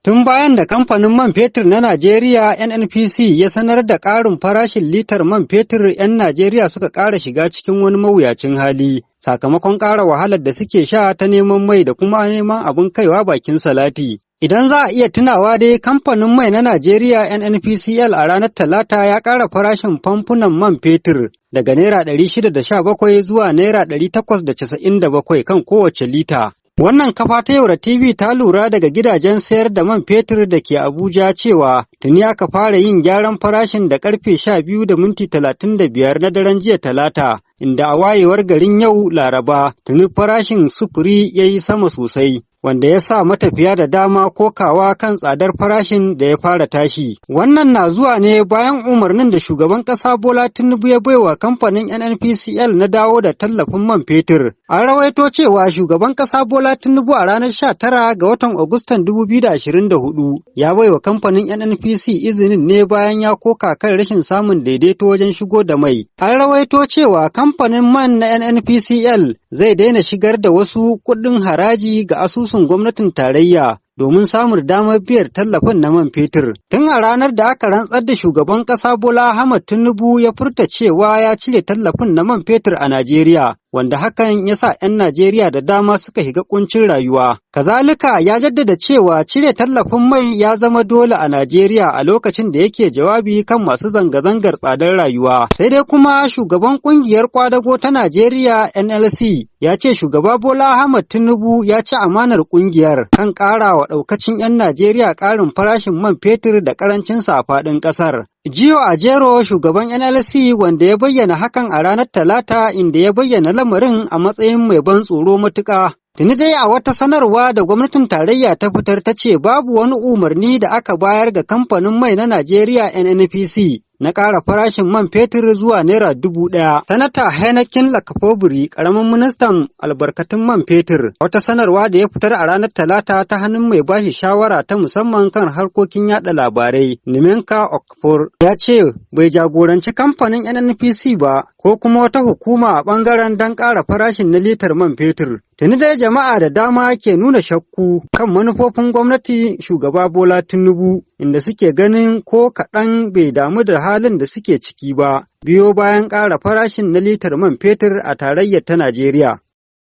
Tun bayan da kamfanin man fetur na Najeriya NNPC ya sanar da ƙarin farashin litar man fetur, 'yan Najeriya suka ƙara shiga cikin wani mawuyacin hali sakamakon ƙara wahalar da suke sha ta neman mai da kuma neman abin kaiwa bakin salati. Idan za a iya tunawa dai, kamfanin mai na Najeriya NNPCL a ranar Talata ya ƙara farashin famfunan man fetur daga ₦617 zuwa ₦897 kan kowace lita. Wannan kafa ta Yaura TV ta lura daga gidajen sayar da man fetur da ke Abuja cewa tuni aka fara yin gyaran farashin da karfe 12:35 na daren jiya Talata, inda a wayewar garin yau Laraba tuni farashin sufuri ya yi sama sosai, wanda ya sa matafiya da dama kokawa kan tsadar farashin da ya fara tashi. Wannan na zuwa ne bayan umarnin da shugaban ƙasa Bola Tinubu ya baiwa kamfanin NNPCL na dawo da tallafin man fetur. An rawaito cewa shugaban ƙasa Bola Tinubu a ranar 19 ga watan Agustan 2024 ya baiwa kamfanin NNPC izinin ne bayan ya koka kan rashin samun daidaito wajen shigo da mai. An rawaito cewa kamfanin man na NNPCL zai daina shigar da wasu kuɗin haraji ga asusun gwamnatin tarayya domin samun damar biyar tallafin na man fetur. Tun a ranar da aka rantsar da shugaban ƙasa Bola Ahmad Tinubu ya furta cewa ya cire tallafin na man fetur a Najeriya, wanda hakan ya sa 'yan Najeriya da dama suka shiga kuncin rayuwa. Kazalika ya jaddada cewa cire tallafin mai ya zama dole a Najeriya a lokacin da yake jawabi kan masu zanga-zangar tsadar rayuwa. Sai dai kuma shugaban kungiyar kwadago ta Najeriya NLC ya ce shugaba Bola Ahmad Tinubu ya ci amanar kungiyar kan ƙara wa ɗaukacin 'yan Najeriya ƙarin farashin man fetur da ƙarancinsa a faɗin ƙasar. Joe Ajaero, shugaban NLC, wanda ya bayyana hakan a ranar Talata, inda ya bayyana lamarin a matsayin mai ban tsoro matuƙa. Tuni dai a wata sanarwa da gwamnatin tarayya ta fitar ta ce babu wani umarni da aka bayar ga kamfanin mai na Najeriya NNPC na ƙara farashin man fetur zuwa ₦1,000. Sanata Heineken Lakpobiri, ƙaramin ministan albarkatun man fetur, wata sanarwa da ya fitar a ranar Talata ta hannun mai bashi shawara ta musamman kan harkokin yada labarai, Nnaemeka Okafor, ya ce bai jagoranci kamfanin NNPC ba ko kuma wata hukuma a ɓangaren don ƙara farashin na litar man fetur. Tuni dai jama'a da dama ke nuna shakku kan manufofin gwamnati shugaba Bola Tinubu, inda suke ganin ko kaɗan bai damu da halin da suke ciki ba, biyo bayan ƙara farashin na litar man fetur a tarayyar ta Najeriya.